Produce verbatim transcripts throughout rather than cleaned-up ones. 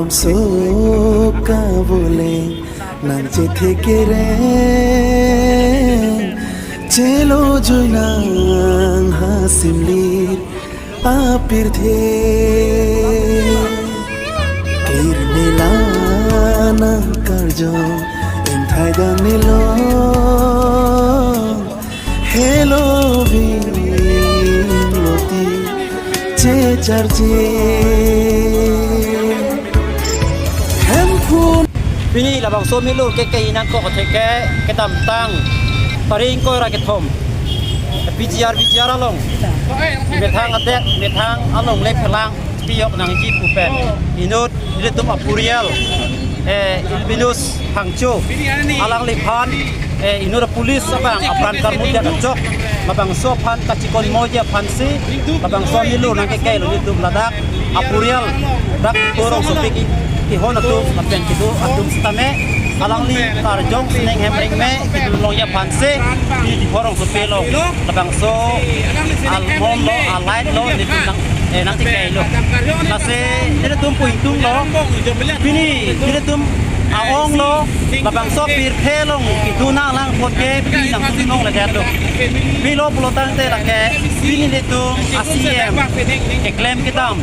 Soka bole nang chethe kereng, chelo jui nang ha simlir apirthe. Kirmila nang karjong, enthai dang nilo. Hello, Vin Loti, che charje. Hemphu. Pini labangso milur ke ke inang kok theke kedamtang. Paring ko ra kethom. P G R, P G R along. Methang adet, methang along le phelang. Piyok nangji pu pen inut ilitum apurial, eh, Ilbinus Phangcho, alangliphan, eh, inut apolice abang apran karmut ajok, labangso aphan kachikonmoji aphansi labangso milur nangkekelo ilitum ladak apurial dak Rongsopi kehon atum lapen kedo atum sitame alangli karjong sining hem rengme kedun longji aphansi di Diphu Rongsopi along labangso almon lo, alight lo, ilitum nang, eh, nangtekelo. Lasi ilitum pu ingtunglo, pini ilitum a-ong lo, labangso pirthe along kedun nanglang apot ke pini nangdun longledetlo. Pilo pulotangte lake pini ilitum a-C M keklem kedam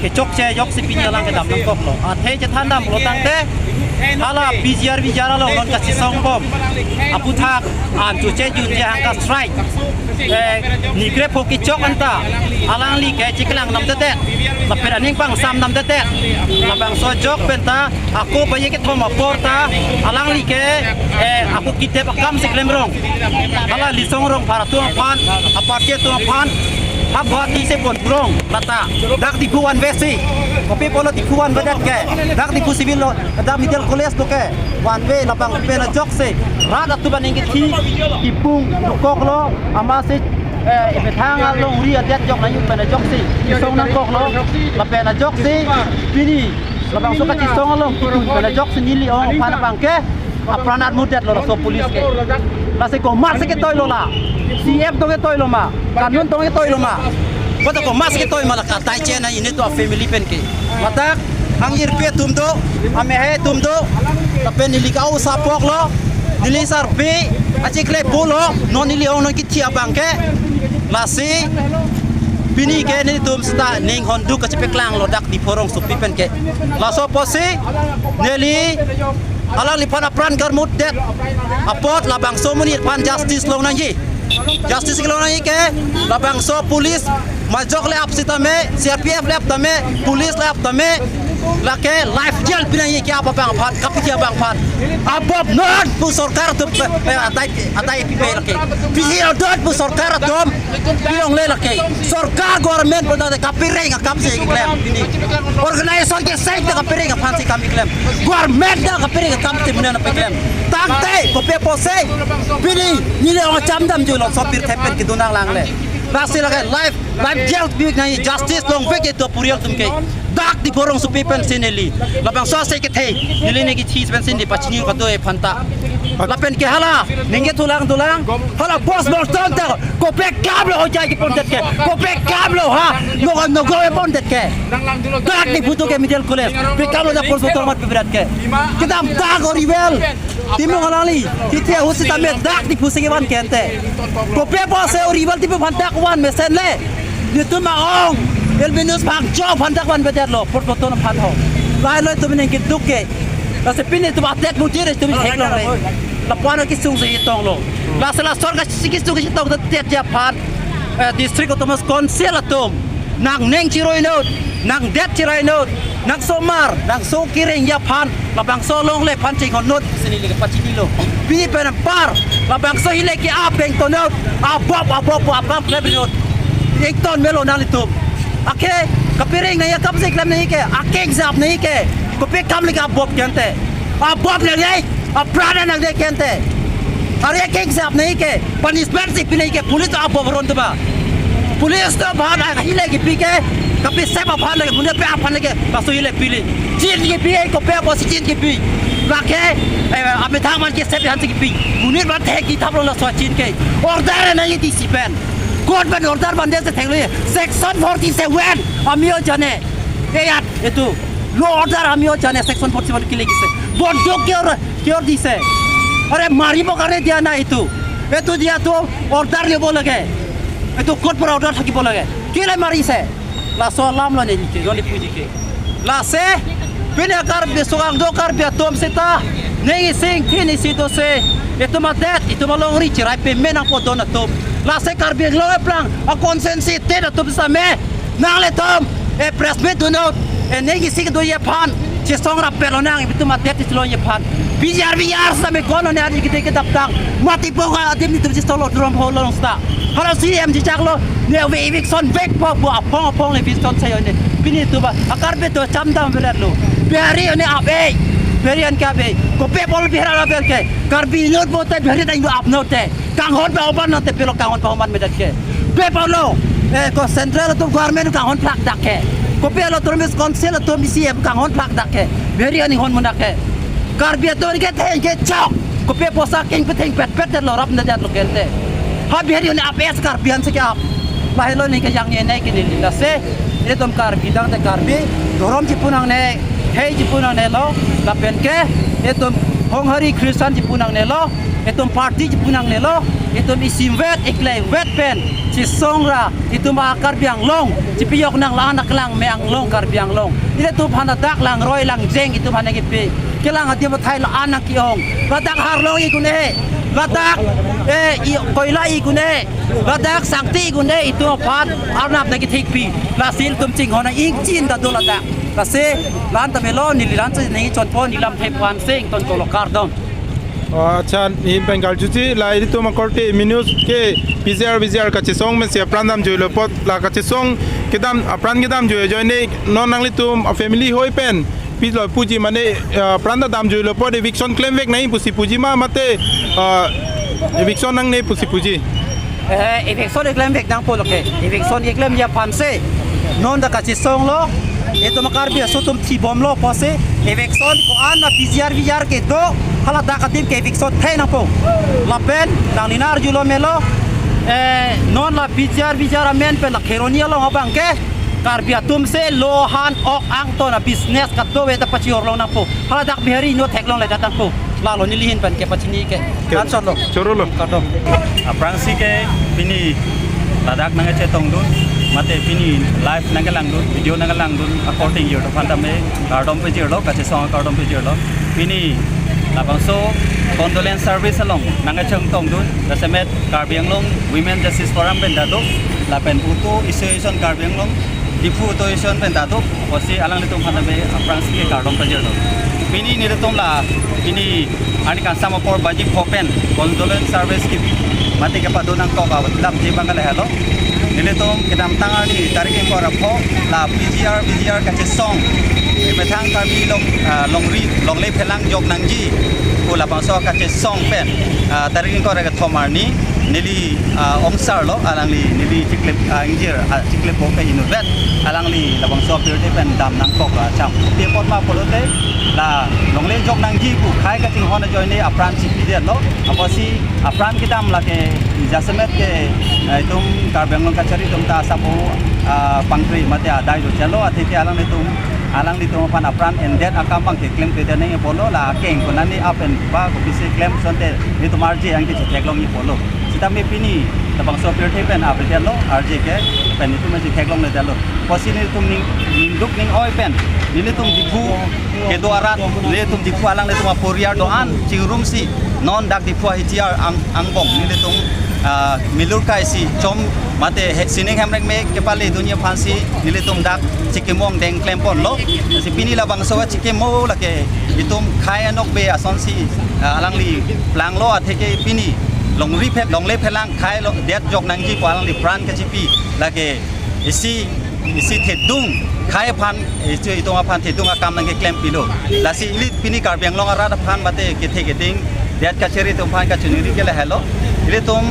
kechokche ajoksi pini alang kedam nangkoklo. Athe chethan dam pulotangte hala P G R V G R along non kachesong bom aphuthak an chuche junje hangka strike, eh, ni krepho kechok anta alangli ke chiklang namdedet, lapen aning pangsam namdedet, labangso ajok penta ako baye kethom apor ta alangli ke, eh, ako kitep akam si klemrong. Hala Lisong Rongphar atum aphan, aparty atum aphan, hap hap isi pon purong lata. Dak Diphu vanvesi. Kopi pulo Diphu vanvedet ke. Dak Diphu civil lo, dak medical college lo ke. Vanve labang pen ajoksi rat atum aning kethi kipung dokoklo, amatsi, eh, methang alongri adet ajok nangji pen ajoksi kesong nangkoklo. Lapen ajoksi pini labangso kachesong along kedun pen ajoksi neli ong aphan abang ke apran armutdetlo laso police ke. Lasi komatsi ketoilo la? C M tong ketoilo ma? Kanun tong ketoilo ma? Kota komatsi ketoi ma la katai chena inut a-family pen ke? Ladak angirpi atum do, amehe atum do, lapen neli ka-o sapoklo, neli sarpi achikle pulo, non neli ong non kithi abang ke. Lasi pini ke nelitum seta ning honduk kachepaklanglo dak Diphu Rongsopi pen ke. Laso apotsi neli alangliphan apran karmutdet apot labangso amonit aphan justice long nangji. Justice long nangji ke labangso police majok le ap sitame, C R P F le ap tame, police le ap tame, lake life jail pi nangji ke ap abang aphan, kapi ke abang aphan. Abop non pu sorkar atum, eh, adai, adai pipe lake. Pisi odot pu sorkar atum. Pilongle lake. Sorkar government pu ta kapireng akam si keklem pini. Organization ke sek ta kapireng aphan si kam keklem. Government ta kapireng akam si menen paklem. Tangte kopi apotsi pini neli ong cham dam julo sopir thepen kedun nanglangle. Lasi lake life, life jail pi nangji, justice longvek ke do apurial atum ke. Dak Diphu Rongsopi pensi neli labangso ase kethe, neli ne kithi pensi neli pachini kado-e aphanta. Lapen ke hala ningke thulang thulang, hala postmortem ta kopi akam lo ojai kepondet ke, kopi akam lo ha nogo nogo kepondet ke. Dak Diphu atum ke medical college, pi akam lo dak postmortem mat pibrat ke. Kedamtang oriwel Timung alangli, kithi ahut sitame dak Diphu si kevan kente. Kopi apotsi oriwel Diphu aphan dak van mesen le? Nelitum a-ong Ilbinus Phangcho aphan dak vanvedetlo, postmortem aphan ho. Lahai lo itum ning keduk ke. Lasi pini itum adet mujir itum theklongle. Lapu-an kesung si chetonglo. Lasi la sorkar si kesung chetong ta tet ja aphan, eh, District Autonomous Council atum nangning chiroi inut, nangdet chiroi inut, nangsomar, nangso kerengji aphan, labangso alongle aphan chinghon inut si neli pachinilo. Pi pen anpar labangso hile ke-ap ington inut, abop abop pu akam klem inut. Ington melo nanglitum. Ake kapireng nangji akam si klem nangji ke, akeng jap nangji ke, kopi akam le ke abop kente. Abop nangne, apran nangne kente. Are akeng jap nangji ke, punishment si pi nangji ke, police abop aron do ba? Police atum aphan ahile kipi ke, kapi sep aphan lake, monit pe aphan lake, laso hile pili. Chin kipi, eh, kopi apotsi chin kipi? Lake, eh, amethang man ke sep aphan si kipi. Monit man thek kithaplo laso chin ke. Order nangji D C pen. Court pen order vandet si theklo. Section forty-seven. Ami o jane. Eyat, etu. Law order আমি জানে, section forty one কিলে গেছে। বন্দুক কিয়, কিয় দিছে? আরে মাৰিব কাৰণে দিয়া নাই এইটো। এইটো দিয়াটো order ল'ব লাগে। এইটো court পৰা order থাকিব লাগে। কিলে মাৰিছে? Laso alam lo ne dike, lo ne puji ke. Lasi, pini Karbi sokang do Karbi atum seta, neng ising thin isi do se, itum adet, itum alongri chirai pame nangpo don atum. Lasi Karbi Anglong eplang, a consensus te atum same, nanglitum, e press meet dunnon, e neng isi kedoji aphan, chesong rap pelo nang, itum adet isi lo aphan. Bijar bijar same kono ne adi kete kedap tang, mati po ka adim itum chesong lo drum ho long sta. Hala C M chichaklo, ne ave eviction vek po, po aphong aphong le eviction sayo ne. Pini itum a Karbi atum chamdam velar lo. Bihari ne ave, Bihari an ke ave. Kopi apot Bihari la vel ke. Karbi Anglong pote Bihari ta Indo apno te. Kanghon pa oban nang te pilo kanghon pa oban medak ke. Pe apotlo, eh, ko central atum government kanghon plak dak ke. Kopi lo autonomous council atum C M kanghon plak dak ke. Bihari an inghon munak ke. Karbi atum ke theng ke chok. Kopi apotsi keng petheng petpet det lo rap ne det lo kente. Ha Bihari ne ap es Karbi an si ke ap. Lahelo ne ke yang ne ne ke ne lila se. Itum Karbi dang te Karbi. Dhorom chipu nangne, hei chipu nangne lo. Lapen ke itum Honghari Christian chipu nangne lo. Itum party chipu nangne lo. Itum isim vet, ikleng vet pen. Chesong ra. Itum a Karbi Anglong, chipiyok nang la-an aklang me Anglong Karbi Anglong. Ilitum aphan ladak langroi langjeng itum aphan nangkepi. Kelang adim athai la-an nangke-ong. Ladak harlong ikun-e. Ladak, eh, i koila ikun-e. Ladak sangti ikun-e itum aphan arnap nangkethekpi. Lasi itum chinghon nang ingchin ta do ladak. Lasi la-an tame lo neli la-an si nangchonpo neli lamthe aphan si ingtonkok lo kardom. Oh, acha, neli pen karjuji, la ilitum akorte Minius ke P G R V G R kachesong pensi apran damjuilo apot, la kachesong kedam, apran kedamjui ajoine non nanglitum a family hoi pen pilo puji mane, ah, apran ta damjuilo apot eviction klemvek nangji pusi puji ma mate, ah, eviction nangne pusi puji. Eh, eviction keklem vek nangpo lo ke. Eviction keklemji aphan si. Non ta kachesong lo. Itum Karbi aso atum thibom lo pusi. Eviction ko-an ma P G R V G R kedo. Hala dak adim ke eviction thai nangpo. Lapen nanglitum arjulo melo. Eh, non la P G R V G R amen pen la Kheroni along abang ke. Karbi atum si lo han ok angton a-business kado ve ta pachihor long nangpo. Hala dak Bihari no theklongle ta tangpo. Lalo neli ahin pen kepachini ke. Ke. Answer lo. Choro lo. Kardom. Aphrangsi ke pini ladak nangkachetongdun, mate pini live nangkelangdun, video nangkelangdun, according your phan tame, kardom pajirlo, kachesong kardom pajirlo. Pini labangso condolence service along nangkachetongdun, jasemet Karbi Anglong Women Justice Forum pen ta do, lapen Auto Association Karbi Anglong, Diphu Auto Association pen ta do, pusi alanglitum aphan tame aphrangsi ke kardom pajirlo. Pini nelitum la, pini arni kangsam apor baji pho pen, condolence service kebi, mate kepado nangkok alam je bang lahelo. Nelitum kedamtang arni tarik ingkoi ra pho, la P G R, P G R kachesong, methang Karbi Anglong, ah, longri, longle phelang jok nangji, pu labangso kachesong pen, ah, tarik ingkoi ra kethom arni, neli, ah, ongsar lo, alangli, neli chiklep, ah, ingjir, ah, chiklep bo ke inutvet, alangli labangso apirthe pen dam nangkok lo acham. Pi apot ma pulote, la longle jok nangji pu khei kachinghon ajoine apran chipidetlo, apotsi apran kedam lake jasemet ke, eh, itum Karbi Anglong kachari atum ta sapo, ah, pangkri mate adai do chalo, atheke alanglitum, alanglitum aphan apran endet akam abang ke klemkledet nangji pulo, la akeng konani apen ba kopisi klem asonte nelitum arje anke chetheklongji pulo. Sitame pini labangso apirthe pen apedetlo, arje ke pen itum chetheklongledetlo. Pusi nelitum ning, ningduk ning-oi pen, nelitum Diphu kedo arat, nelitum Diphu alanglitum aporiar do-an chirumsi, non dak Diphu ahithi ar ang, angbong, nelitum, ah, milur kaisi chom mate he, sining hemrek me kepale dunji aphansi, nelitum dak chikimong deng klemponlo. Si pini labangso chikimo lake itum khei anokbe asonsi, ah, alangli planglo atheke pini longri phe, longle phelang khei lo det jok nangji pu alangli pran kachipi lake isi, isi thedung khei aphan, isi itum aphan thedung akam nangkeklempilo. Lasi ili pini Karbi Anglong arat aphan mate kethe keding, det kachari atum aphan kachiningri ke lahelo. Ilitum,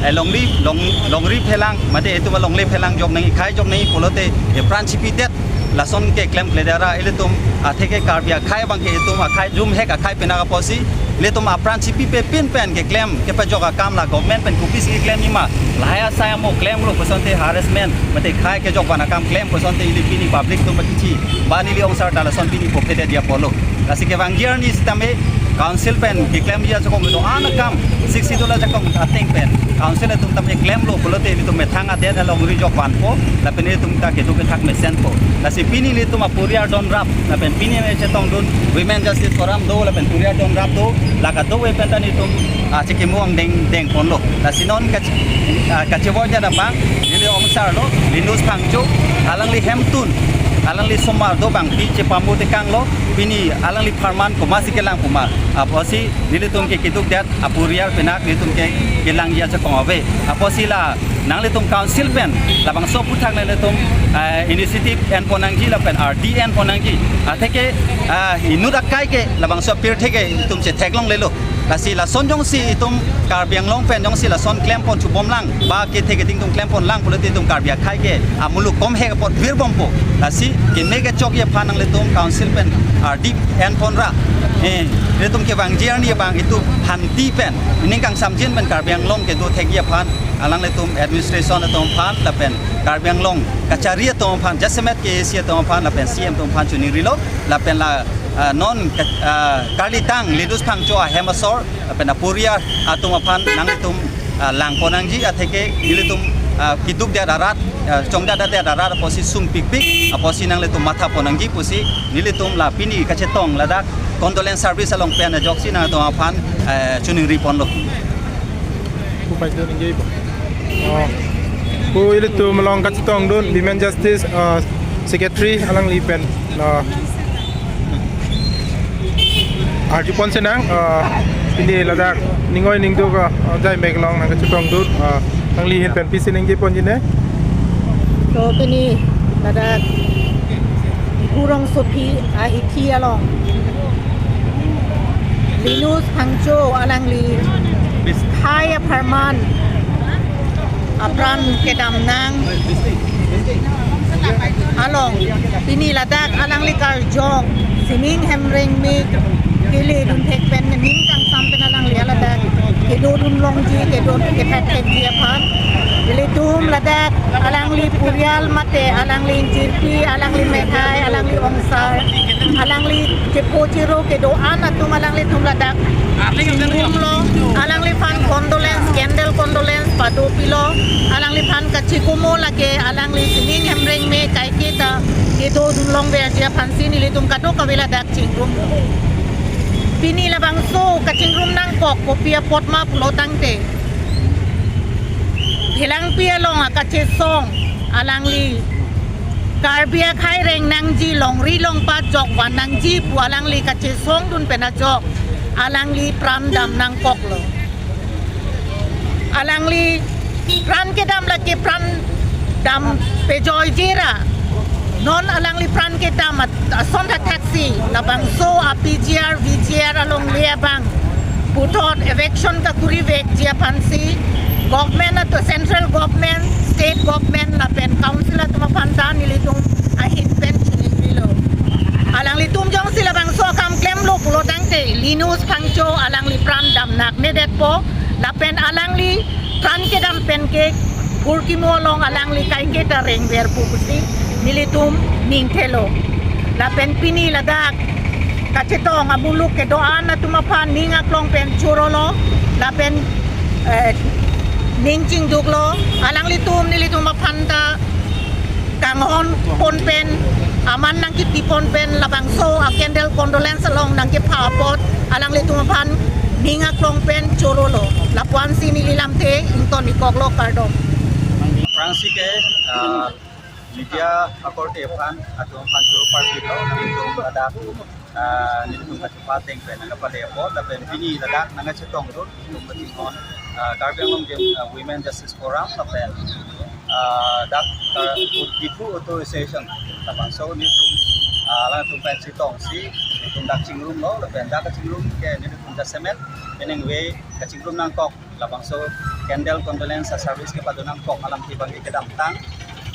eh, longri, long, longri phelang, mate itum longle phelang jok nangji, khei jok nangji pulote, eh, pran chipidet, lason ke klemkledet ra, ilitum, atheke Karbi akhei abang ke itum, akhei jumhek akhei pinak apotsi, Ilitum apran chipipe pin pen keklem kepajok akam la government pen kopisi keklem nima. Lahai asai amo klemlo kosonte harassment mate khei kejok van akam klem kosonte ili pini public atum pakichi. Ba neli ongsar ta lason pini pophe dia polo. Lasi kevangji arni sitame council pen keklemji ajakong do-an akam Sixth Schedule ajakong ateng pen council atum tame klemlo pulote ilitum methang adet alongri jok vanpo lapen ilitum ta keduk kethak mesenpo. Lasi pini ilitum aporiar donrap lapen pini me chetongdun Women Justice Forum do lapen poriar donrap do la kadokave pen ta nelitum, ah, chekimo angdeng dengponlo. Lasi non kach-, ah, kachevoi dia abang neli ongsarlo Linus Phangcho, alangli hemtun, alangli somar do abang pi chepamu tekanglo, pini alangli apharman komatsi kelang puma. Apotsi nelitum ke keduk det aporiar penak nelitum ke kelangji ajakong ave. Apotsi la nanglitum council pen labangso aphuthak nanglitum, eh, initiative enpon nangji lapen R D enpon nangji. Atheke, ah, inut akai ke labangso apirthe ke itum chetheklonglelo. Lasi lason jongsi itum Karbi Anglong pen jongsi lason klempon chubomlang ba kethe keding atum klemponlang pulote itum Karbi akhei ke amuluk komhe apot virbompo. Lasi keme kechokji aphan nanglitum council pen R D enponra. Eh, ilitum kevangji arni abang itum phanti pen ining kangsamjin pen Karbi Anglong kedo thekji aphan alanglitum administration atum aphan lapen Karbi Anglong kachari atum aphan jasemet K A A C atum aphan lapen C M atum aphan choningrilo lapen la, ah, non ka-, ah, karlitang Linus Phangcho ahem asor lapen aporiar atum aphan nanglitum, ah, langpon nangji atheke ilitum, ah, keduk det arat, ah, chongdat det arat apotsi sungpikpik apotsi nanglitum mathapon nangji pusi nelitum la pini kachetong ladak condolence service along pen ajoksi nangtum aphan, eh, choningriponlo. Kupai do ningje ibo. Oh. Ku ilitum along kachetongdun Women Justice, uh, Secretary alangli pen, uh, arjupon senang, uh, pini ladak ningoi ningduk, uh, jai mek along nangkachetongdun, uh, alangli ahin pen pisi ningjeponji ne. So pini ladak Kurong Sopi ahithi along Linus Phangcho alangli khei apharman apran kedam nang along pini ladak alangli karjong sining hemreng me keledun thek pen ning kangsam pen alangli ladak kedodun longji, kedodun kethek thekji aphan. Ilitum ladak alangli poriar mate alangli ingjirpi, alangli methai, alangli ongsar, alangli chepo chero kedo-an atum alanglitum ladak chingrumlo, alangliphan condolence, candle condolence padopilo, alangliphan kachikomo lake alangli sining hemreng me kaike ta kedodun longverji aphansi nelitum kadokave ladak chingrum. Pini labangso kachingrum nangkok kopi apot ma pulo tangte, Phelangpi along akachesong alangli Karbi akhei reng nangji, longri longpat jok van nangji pu alangli kachesongdun pen ajok alangli pran dam nangkoklo. Alangli pran kedam lake pran dam pejoijera. Non alangli pran kedam at-, ason thakthaksi labangso a P G R, V G R alongle abang puthot eviction kakurivekji aphansi government atum, central government, state government lapen council atum aphan ta nelitum ahin pen chiningrilo. Alanglitum jongsi labangso akam klemlo pulo tangte Linus Phangcho alangli pran dam naknedetpo lapen alangli pran kedam pen ke burkimo along alangli kaike ta rengverpo pusi nelitum ningthelo. Lapen pini ladak kachetong amuluk kedo-an atum aphan ning aklong pen chorolo lapen, eh, ning chingduklo, alanglitum nelitum aphan ta kanghon pon pen, aman nangkipipon pen labangso a candle condolence along nangkepha apot alanglitum aphan ning aklong pen chorolo. Lapuansi neli lamthe ingtonikoklo, kardom. Aphrangsi ke, ah, media akorte aphan atum aphan choro party lo, nelitum ladak, ah, nelitum kachepa ateng pen nangkapale apot lapen pini ladak nangkachetongdun itum kachinghon, ah, Karbi Anglong Dem-, ah, Women Justice Forum lapen, ah, dak, ah, Diphu Auto Association labangso nelitum, ah, alangtum pen chetongsi nelitum dak chingrumlo lapen dak kachingrum ke nelitum jasemet penengve kachingrum nangkok labangso candle condolence service kepado nangkok alamthe abang kedamtang,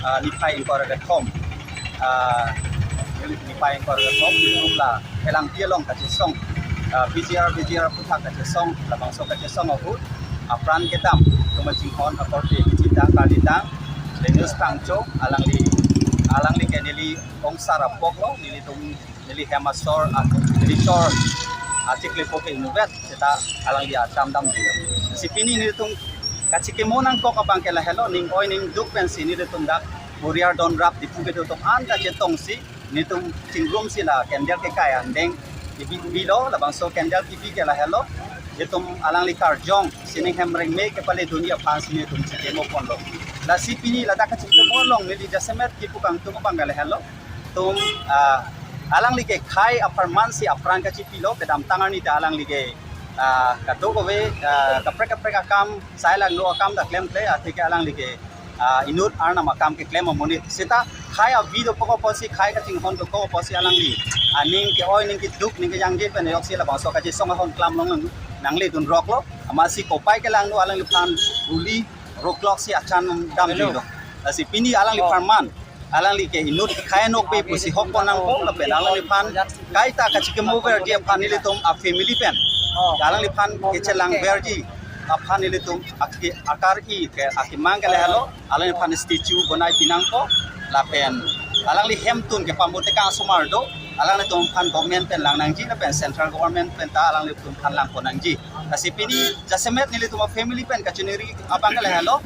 ah, niphai ingkoi ra kethom, ah, niphai ingkoi ra kethom nelitum la Phelangpi along kachesong, Ah, P G R, P G R aphuthak kachesong, labangso kachesong ahut apran kedam, tumachinghon akorte kechita kalitang Linus Phangcho, alangli, alangli ke neli ongsar apok lo, nelitum, neli hem asor, ah, neli chor achiklepo ke inutvet, seta alangli acham damji. Si pini nelitum kachikimo nangkok abang ke lahelo, ning oi ning duk pensi nelitum dak Poriyar Donrap Diphu kedo atum an kachetongsi, nelitum chingrumsi la candle kekai angdeng kebi, bilo, labangso candle kebi ke lahelo. Nelitum alangli karjong sining hem rengme kepale dunji aphansi nelitum chikimo ponlo. Lasi pini ladak kachikimo along neli jasemet kipu kangtung abang ke lahelo. Tum, ah, alangli ke khei apharmansi apran kachipilo, kedamtang arni ta alangli ke, ah, kadokave, ah, kaprek kaprek akam, sai langno akam ta klemkle, atheke alangli ke, ah, inut arnam akam keklem amonit. Seta khei avi dokok apotsi, khei kachinghon dokok apotsi alangli aning ke-oi, ning keduk, ning kejangje pen ajoksi labangso kachesong ahon klam long nang, nangledun roklo. Amatsi kopai kelangno alangliphan uli rokloksi achan damjilo. Lasi pini alangli pharman, alangli ke inut khei anokbe pusi hok pon nangpo, lapen alangliphan kaita kachikimo verji aphan nelitum a family pen alangliphan kechelang verji aphan nelitum ake-, akar-i ke akemang ke lahelo, alangliphan statue bonai pinangpo, lapen alangli hemtun kepamute kang asomar do, alanglitum aphan government pen lang nangji, lapen central government pen ta alanglitum aphan lang pon nangji. Lasi pini jasemet nelitum a family pen kachiningri abang ke lahelo.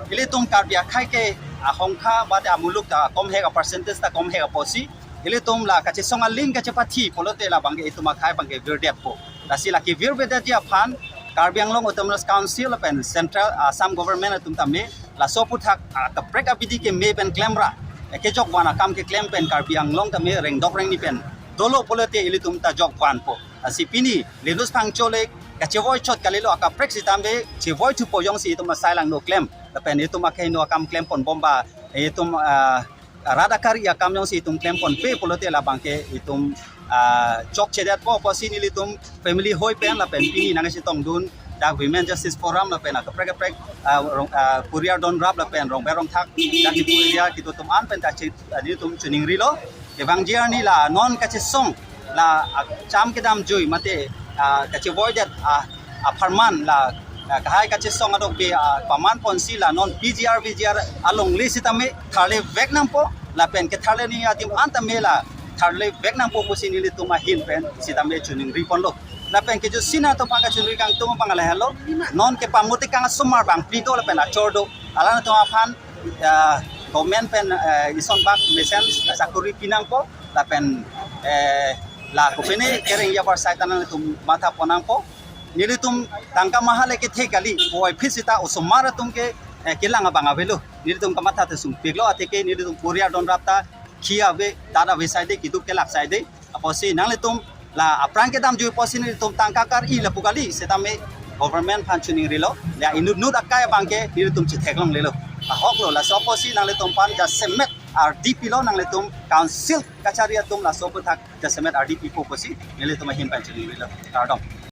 Ilitum Karbi akhei ke ahongkha mate amuluk ta komhek, a percentage ta komhek apotsi, ilitum la kachesong aling kachepathi pulote labang ke itum akhei abang ke virdetpo. Lasi la kevirvedetji aphan Karbi Anglong Autonomous Council lapen Central Assam Government atum tame laso aphuthak, ah, kaprek abidi keme pen klemra, eh, kejokvan akam keklem pen Karbi Anglong tame rengdok rengni pen dolo pulote ilitum ta jokvanpo. Lasi pini Linus Phangcho le kachevoi chot kalilo, akaprek sitame chevoi thupo jongsi itum asai langno klem, lapen itum akhei no akam klem ponbomba, itum, ah, rat akar-i akam jongsi itum klem ponpe pulote labang ke itum, ah, chokchedetpo pusi nelitum family hoi pen lapen pini nangchetongdun dak Women Justice Forum lapen akaprek kaprek, ah, rong, ah, Poriyar Donrap lapen Rongber Rongthak dak Diphu area kedo atum an pen ta che, ah, nelitum chiningrilo. Kevangji arni la non kachesong, la, ah, cham kedamjui mate, ah, kachevoidet, ah, apharman la, ah, khei kachesong adokbe, ah, paman ponsi la non P G R, V G R alongle sitame tharle vek nangpo, lapen ketharle ni adim an tame la tharle vek nangpo pusi nelitum ahin pen sitame chiningri ponlo. Lapen kejutsi nangtum aphan kachiningri kangtung abang lahelo, non kepamute kang asomar bangphli do lapen achor do, alangtum aphan, ah, government pen, eh, isonbak mesen sakori pinangpo, lapen, eh, la kopine kereng yabar saitan nangtum matha pon nangpo. Nelitum tangka maha le kethe kali, puvoiphit sita osomar atum ke, eh, kelang abang avelo. Nelitum kamatha te sungpiklo, atheke nelitum Poriyar Donrap ta khi ave, tat ave saide, keduk kelak saide. Apotsi nanglitum la apran kedamjui apotsi nelitum tangka kar-i lapu kali, sitame government aphan chiningrilo. Ya inut nut akai abang ke nelitum chetheklonglelo. Ahoklo, laso apotsi nanglitum aphan jasemet ardi pilo, nanglitum council kachari atum laso aphuthak jasemet ardi pipo pusi nelitum ahin pen chiningrilo. Kardom.